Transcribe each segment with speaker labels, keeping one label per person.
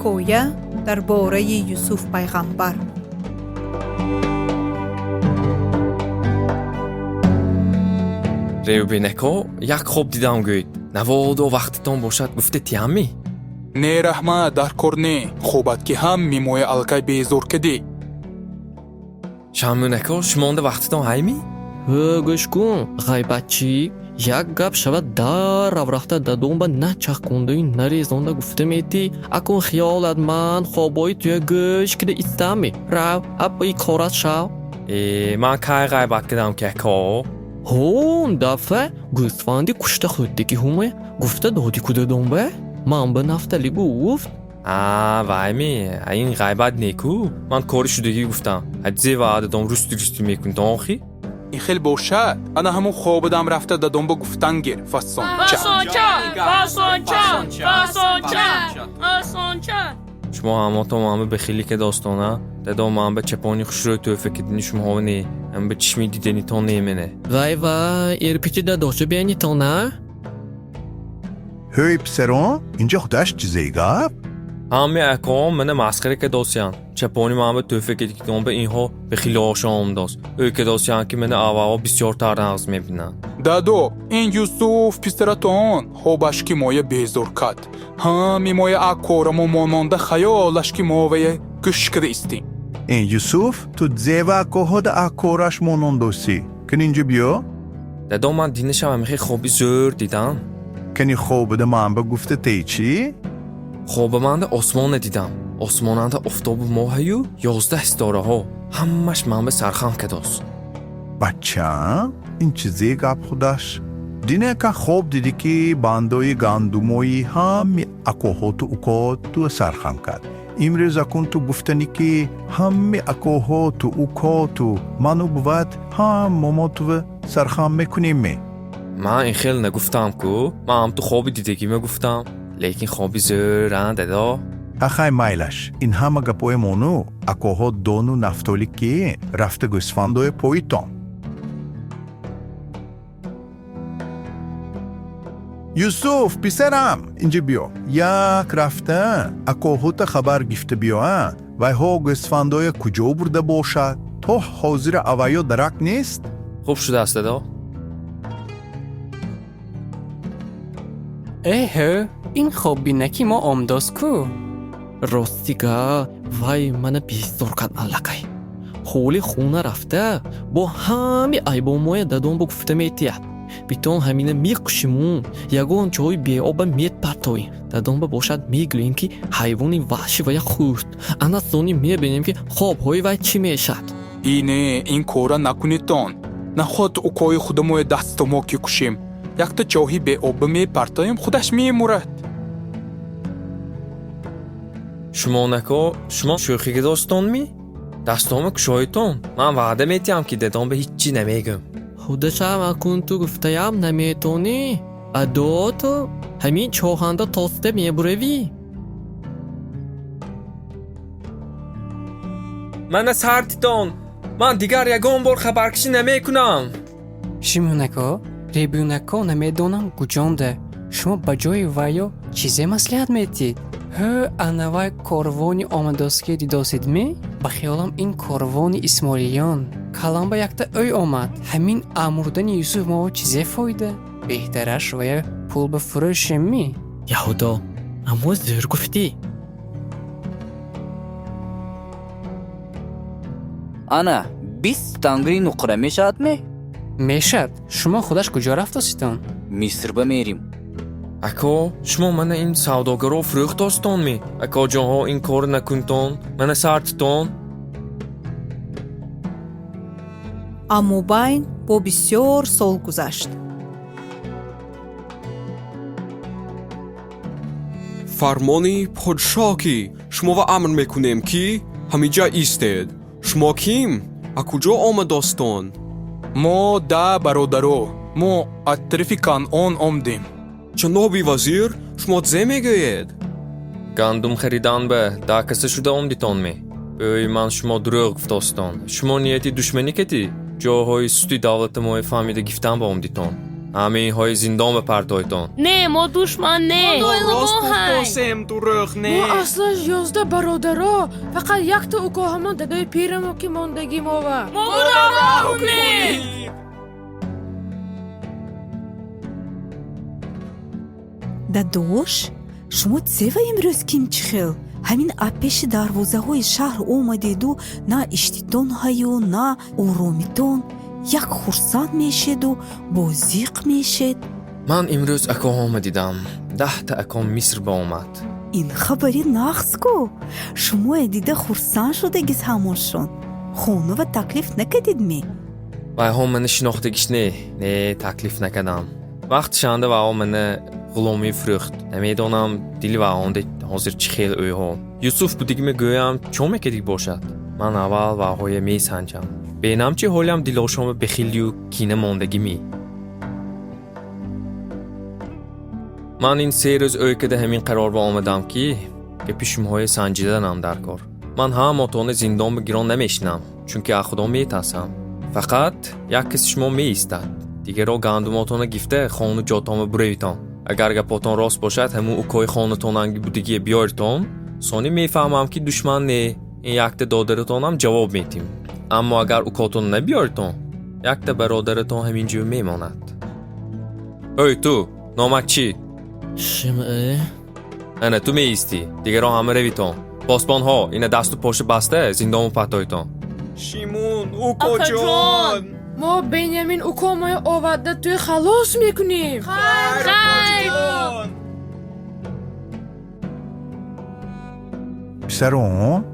Speaker 1: Ҳикоя дар бораи Юсуф пайғамбар.
Speaker 2: Ревбинако, як хоб дидам, гӯед. Наводо вақтитон бошад, гуфта тиямми?
Speaker 3: Не, раҳмат, дар кор не. Хобат ки ҳамми моя аллакай безор кардӣ.
Speaker 2: Шамунако, шумонда вақтитон ҳайми?
Speaker 4: Ҳӯ, гӯш кун, ғайбатчӣ, як гап шавад, даррав рафта дадомба на чахкондаю нарезонда гуфта метӣ. Акун хиёлат ман хобои туя гӯш кида истамми? Рав, ҳаб и корат шав.
Speaker 2: Э, ман кай ғайбат кардам ки, ако?
Speaker 4: Ҳо, он дафъа гӯсфанди кушта хӯрдеки ҳумая гуфта доди ку дадомба. Ман ба Нафтали гуфт.
Speaker 2: А, вайми, ин ғайбат неку, ман кори шудагӣ гуфтам. Ҳадзе ваъда дом, русти русти мекунед охи.
Speaker 3: Ин хел бошад, ана ҳамун хобадам рафта дадомба гуфтан гир, фасонча.
Speaker 5: Фасонча, фасонча, фасонча, фасонча.
Speaker 2: Шумо ҳамотон ман ба бехилӣ ка достона. Дадом, ман ба чапони хушрӯй тӯҳфа кардини шумоҳо не, ам ба чишми диданитон немене.
Speaker 4: Вай, вай, ирпичи дадошо бенитон, а?
Speaker 6: Ҳӯй, писарон, инҷа худаш чизей гап?
Speaker 2: Ҳами акоам мана масхара кардосиянд. Чапони ман ба тӯҳфа кардикитон ба инҳо бехилоошон омадост. Ӯ кардосиянд, ки мана аввало бисёртар нағз мебинанд.
Speaker 3: Дадо, ин Юсуф писаратон хобаш ки моя безор кард. Ҳами моя акорамо мононда хаёлаш ки мовая гӯш када истем.
Speaker 6: Ин Юсуф, ту зева акоҳода акораш монондосӣ? Кани инҷа биё.
Speaker 2: Дадо, ман динашам ҳамихе хоби зӯр дидам.
Speaker 6: Кани хобада ман ба гуфта тей чӣ?
Speaker 2: Хобаманда осмонро дидам. Осмонанда офтобу моҳаю 11 ситораҳо, ҳамаш ман ба сархам кадост.
Speaker 6: Бачаам, ин чизе гап худаш? Динека хоб дидӣ, ки бандои гандумои ҳами акоҳоту укоту сархам кард. Имрӯз акун ту гуфтанӣ, ки ҳами акоҳоту укоту ману бувад ҳам момотува сархам мекунем ме?
Speaker 2: Ман ин хел нагуфтам ку, ман ҳам ту хоби дидагима гуфтам, лекин хоби зӯран, дадо.
Speaker 6: Ахай, майлаш, ин ҳама гапои мону акоҳо дону Нафтолӣ ки рафта гӯсфандои поитон. Юсуф писарам, инҷа биё. Як рафта акоҳота хабар гифта биё, а вайҳо гӯсфандоя куҷо бурда бошад? То ҳозира авайё дарак нест.
Speaker 2: Хуб шудааст, дадо.
Speaker 7: Эҳ, ин хоббинаки мо омдост ку.
Speaker 4: Рости га, вай мана безор кард аллакай. Ҳоли хона рафта бо ҳами айбомоя дадомбо гуфта метиҳад. Битон ҳамина мекушиму ягон ҷои беоба метпартоем. Дадомба бошад, мегӯем, ки ҳайвони ваҳшӣ вая хӯрд. Ана сони мебинем, ки хобҳои вай чӣ мешавад.
Speaker 3: Ине, ин кора накунедтон. Наход укои худамоя дастумо ки кушем. Якта чоҳи беоба мепартоем, худаш мемурад.
Speaker 2: Шумонако, шумо шӯхига достонми? Дастома кушоитон, ман ваъда метиҳам, ки дадом ба ҳиччӣ намегӯм.
Speaker 4: Худашам акун ту гуфтаям наметонӣ. Адоту ҳамин чоҳанда тоста мебуравӣ.
Speaker 2: Мана сартитон, ман дигар ягон бор хабаркашӣ намекунам.
Speaker 7: Шимонако, Ребюнако намедонам куҷонда. Шумо ба ҷои вайё чизе маслиҳат метиҳед? Ҳӯ, анавай корвони омадостки дидосидмӣ? Ба хиёлам, ин корвони исмоилиён. Каламба якта ӯй омад. Ҳамин амурдани Юсуф мово чизе фоида? Беҳтараш вая пул ба фурӯшеммӣ?
Speaker 4: Яҳудо, аммо зӯр гуфтӣ.
Speaker 8: Ана 20 тангри нуқра мешавадме?
Speaker 7: Мешавад. Шумо худаш куҷо рафтоситон?
Speaker 8: Миср ба мерим.
Speaker 2: Ако, шумо мана ин савдогаро фурӯхтостонми? Акоҷонҳо, ин корро накунтон, мана сартитон.
Speaker 1: Аммо байн бо бисёр сол гузашт.
Speaker 9: Фармони подшоҳ, ки шуморо амр мекунем, ки ҳамиҷа истед. Шумо ким, а куҷо омадостон?
Speaker 3: Мо да бародаро, мо аз тарафи Канъон омдем.
Speaker 9: Ҷаноби вазир, шумо зе мегӯед?
Speaker 2: Гандум харидан ба дакаса шуда омдитонме? Ӯй, ман шумо дурӯғ гуфтостон. Шумо нияти душманӣ катӣ ҷойҳои сусти давлати моя фаҳмида гифтан ба омдитон. Ҳаминҳои зиндон бипартойтон.
Speaker 5: Не, мо душман не.
Speaker 9: Рост гуфтосем, дурӯғ не.
Speaker 10: Мо аслаш 11 бародаро, фақат якта уко ҳамон дадои пирамо ки мондагӣ мова.
Speaker 5: Мо роҳ кунед.
Speaker 1: Дадош, шумо цева имрӯз ким чӣ хел ҳамин пеши дарвозаҳои шаҳр омадеду на иштитон ҳаю, на оромитон, як хурсанд мешеду бо зиқ мешед.
Speaker 2: Ман имрӯз акоҳома дидам. 10та аком Миср ба омад.
Speaker 1: Ин хабари нағз ку. Шумое дида хурсанд шудагиз ҳамоншон. Хонува таклиф накардидми?
Speaker 2: Вайҳо мана шинохтагиш не, не, таклиф накардам. Вақти шанда ваҳо мана ғуломӣ фурӯхт. Намедонам, дили ваҳонда ҳозир чӣ хел ӯйҳо. Юсуф будигиме гӯям, чо мекардиг бошад? Ман аввал ваҳоя месанҷам. Бенам чӣ ҳолиам дилошома бехилию кина мондагимӣ. Ман ин 3 рӯз ӯй када ҳамин қарор ба омадам, ки гапи шумоҳоя санҷиданам дар кор. Ман ҳамотона зиндон бигирон намешинам, чунки аз худо метарсам. Фақат як каси шумо меистад. Дигаро гандумотона гифта хону ҷотома буравитон. Агар гапотон рост бошад, ҳамун укои хонатонанги будигие биёритон, сони мефаҳмам, ки душман не. Ин якта додаратонам ҷавоб метим. Аммо агар укотон набиёритон, якта бародаратон ҳамин ҷо мемонад. Ой, ту, номат чӣ?
Speaker 4: Шимъе.
Speaker 2: Ана ту меистӣ, дигарон ҳама равитон. Посбонҳо, ина дасту поша баста зиндону патойтон.
Speaker 9: Шимун, укоҷон.
Speaker 10: Мо Бенямин укомоя оварда туй халос мекунем.
Speaker 5: Хайр.
Speaker 6: Писарон,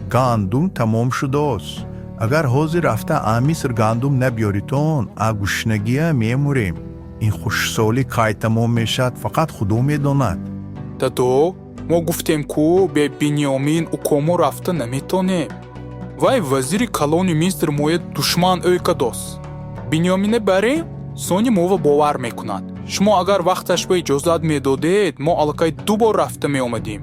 Speaker 6: гандум тамом шудааст. Агар ҳозир рафта а Миср гандум набиёритон, а гушнагия мемурем. Ин хушсолӣ кай тамом мешавад, фақат Худо медонад.
Speaker 3: Дадо, мо гуфтем ку бе Бинёмин укомо рафта наметонем. Вай вазири калони Миср моя душман ӯй кадос. Бинёмине барем, сони мова бовар мекунад. Шумо агар вақташ ба иҷозат медодед, мо аллакай 2 бор рафта меомадем.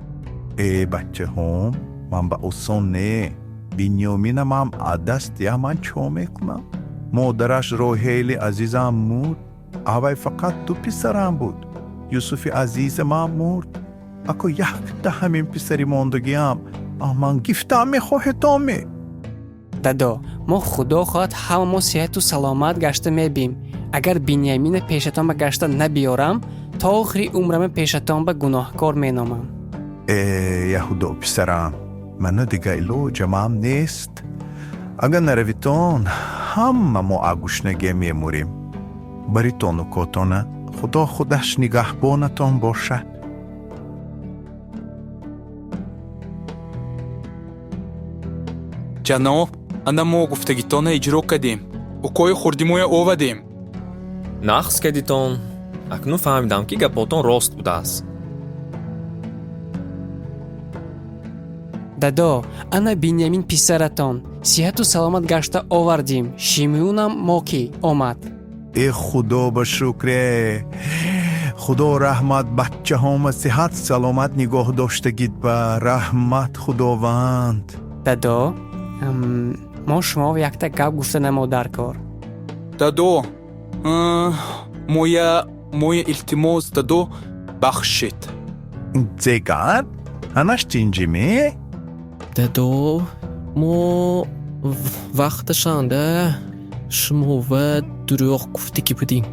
Speaker 6: Э, бачаҳом, ман ба осон не. Бинёминамам аз даст я ман чо мекунам? Модараш Роҳели азизам мурд. Авай фақат 2 писарам буд. Юсуфи азизамам мурд. Ако якта ҳамин писари мондагиам, ман гифтам мехоҳедоме.
Speaker 7: Дадо, мо худо хоҳад ҳама мо сиҳату саломат гашта мебим. Агар Биньямина пешатон ба гашта набиёрам, то охири умрама пешатон ба гуноҳкор меномам.
Speaker 6: Э, яҳудо писарам, мана дига илоҷамам нест. Агар наравитон, ҳама мо агушнагия мемурем. Баритону котона, Худо худаш нигаҳбонатон бошад.
Speaker 3: Ҷаноб, ана мо гуфтагитона иҷро кардем. Укои хурдимоя овадем.
Speaker 2: Нақс кардитон. Акнун фаҳмидам, ки гапотон рост будааст.
Speaker 7: Дадо, ана Биньямин писаратон. Сиҳату саломат гашта овардим. Шимеунам мо ки омад.
Speaker 6: Э, Худо ба шукре. Худо раҳмат, бачаҳома сиҳат саломат нигоҳ доштагид ба раҳмат Худованд.
Speaker 7: Дадо, мо шумо якта гап гуфта намо дар кор.
Speaker 3: Дадо, моя илтимос, дадо, бахшед.
Speaker 6: Зегар? Ҳанаш тинҷиме?
Speaker 4: Дадо, мо вақташанда шумова дурӯғ гуфтагӣ будем.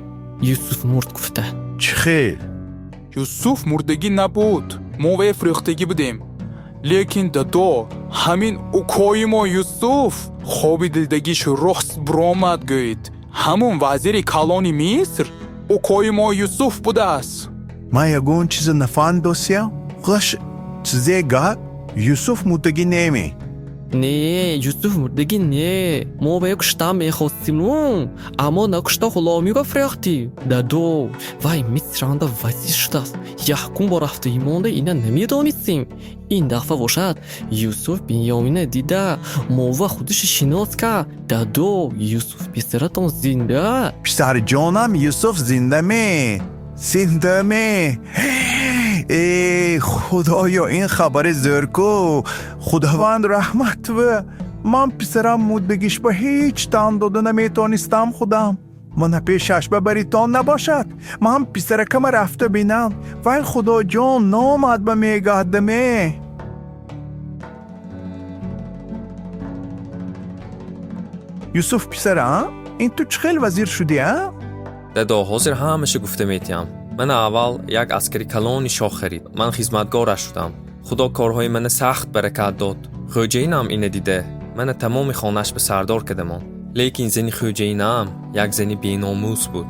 Speaker 4: Юсуф мурд гуфта.
Speaker 6: Чӣ хел?
Speaker 3: Юсуф мурдагӣ набуд. Мо вай фурӯхтагӣ будем. Лекин дадо, ҳамин укои мо Юсуф хоби дилдагиш рост биромад гӯед. Ҳамун вазири калони Миср укои мо Юсуф будааст.
Speaker 6: Ман ягон чиза нафаҳмидосиям? Худаш чизе гап? Юсуф мурдагӣ неме?
Speaker 4: Не, Юсуф мурдагӣ не. Мо ба як куштан мехостиму, аммо накушта ғуломиро фурӯхтем. Дадо, вай Мисранда вазир шудааст. Якум бор рафта имонда ина намедонистем. Ин дафъа бошад, Юсуф Бинёмина дида, мова худашо шинос кард. Дадо, Юсуф писаратон зинда.
Speaker 6: Писарҷонам Юсуф зинда ме? Зинда ме? Э, Худоё, ин хабари зӯрку. Худованд раҳмат ва ман писарам мурдагиш ба ҳеҷ тан дода наметонистам худам. Мана пешаш бабаритон набошад. Ман писаракама рафта бинам. Вай худоҷон номад ба мегаҳдаме. Юсуф писарам, ин ту чӣ хел вазир шудӣ, а?
Speaker 2: Дадо, ҳозир ҳамаша гуфта метиҳам. Ман аввал як аскари калони шоҳ харид. Ман хизматгораш шудам. Худо корҳои мана сахт баракат дод. Хӯҷаинам ина дида мана тамоми хонаш ба сардор кардамон. Лекин зани хӯҷаинам як зани беномус буд.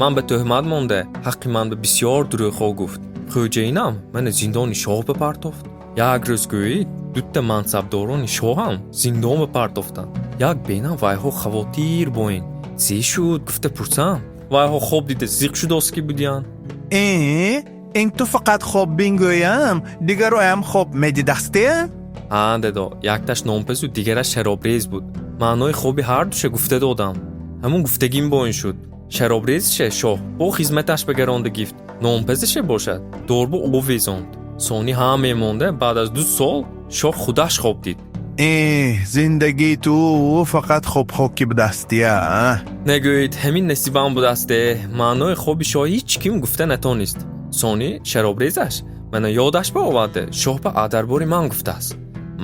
Speaker 2: Ман ба тӯҳмат монда ҳаққи ман ба бисёр дурӯғҳо гуфт. Хӯҷаинам мана зиндони шоҳ бипартофт. Як рӯз гӯед, дута мансабдорони шоҳам зиндон бипартофтанд. Як бенам вайҳо хавотир бо ин зе шуд гуфта пурсам, вайҳо хоб дида зиқ шудост ки будиянд.
Speaker 6: Э, ин ту фақат хоб бингӯям, дигароям хоб медидасте?
Speaker 2: Ҳа, дадо, якташ нонпазу дигараш шаробрез буд. Маънои хоби ҳардуша гуфта додам. Ҳамун гуфтагим бо ин шуд. Шаробрезише шоҳ бо хизматаш ба гаронда гифт, нонпазише бошад дорбу овезонд. Сони ҳам мемонда баъд аз 2 сол шоҳ худаш хоб дид.
Speaker 6: Э, зиндагии ту фақат хобхоки будастия, а?
Speaker 2: Нагӯед, ҳамин насибам будасте. Маънои хоби шоҳ ҳеҷ ким гуфта натонист. Сони шаробрезаш мана ёдаш ба оварда шоҳ ба адарбори ман гуфтааст.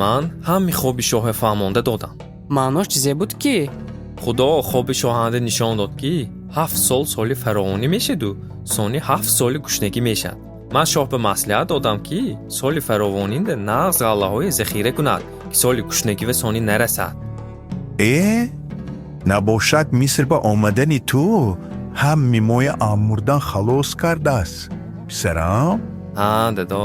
Speaker 2: Ман ҳами хоби шоҳе фаҳмонда додам.
Speaker 7: Маънош чизе буд ки?
Speaker 2: Худо хоби шоҳанда нишон дод, ки 7 сол соли фаровонӣ мешаду сони 7 соли гушнагӣ мешад. Ман шоҳ ба маслиҳат додам, ки соли фаровонинда нағз ғаллаҳое захира кунад, ки соли гушнагӣ ва сони нарасад.
Speaker 6: Э, набошад Миср ба омадани ту ҳамми моя амурдан халос кардааст, писарам?
Speaker 2: Ҳа, дадо.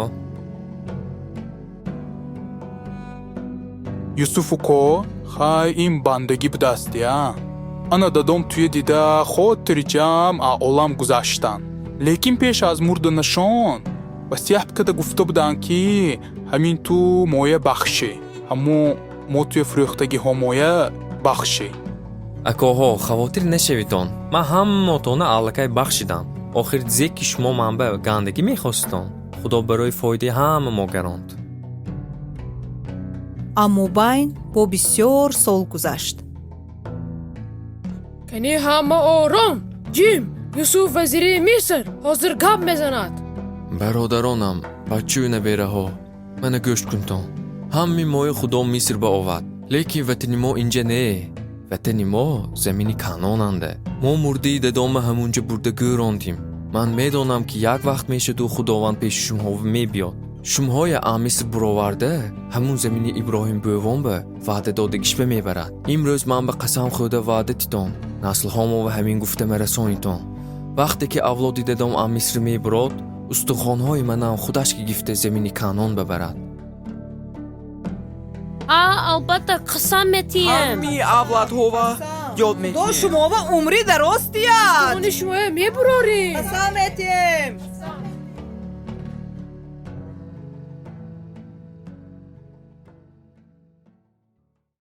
Speaker 3: Юсуфуко, хай, ин бандагӣ будастия. Ана дадом туя дида хотири ҷамъ а олам гузаштанд, лекин пеш аз мурданашон васият карда гуфта буданд, ки ҳамин ту моя бахшӣ, ҳамун мо туя фурӯхтагиҳо моя бахшӣ.
Speaker 2: Акоҳо, хавотир нашавитон, ман ҳаммотона аллакай бахшидам. Охир зе ки шумо ман ба гандагӣ мехоститон, худо барои фоидаи ҳама мо гаронд.
Speaker 1: Аммо байн бо бисёр сол гузашт.
Speaker 10: Кани ҳама ором, ҷим. Юсуф вазири Миср ҳозир гап мезанад.
Speaker 2: Бародаронам, баччаю набераҳо, мана гӯш кунтон. Ҳамми мои худо Миср ба овард, лекин ватани мо инҷа не, ватани мо замини Канонанда. Мо мурдии дадома ҳамунҷа бурда гӯрондим. Ман медонам, ки як вақт мешаду худованд пеши шумоҳо мебиёд. Шумоҳоя а Миср буроварда ҳамун замини Иброҳим бӯвон ба ваъда додагишба мебарад. Имрӯз ман ба қасам хӯрда ваъда титон, наслҳомо ва ҳамин гуфта марасонитон. Вақте ки авлоди дадом а Миср мебурод, устухонҳои манам худаш ки гифта замини Канон бабарад.
Speaker 5: А, албатта, қасам метиҳем.
Speaker 9: Ҳамми авлодҳова ёд
Speaker 1: Худо
Speaker 9: метиҳем.
Speaker 1: шумова умри дароз диҳад.
Speaker 10: Они шумоя мебурорем.
Speaker 1: Қасам метиҳем.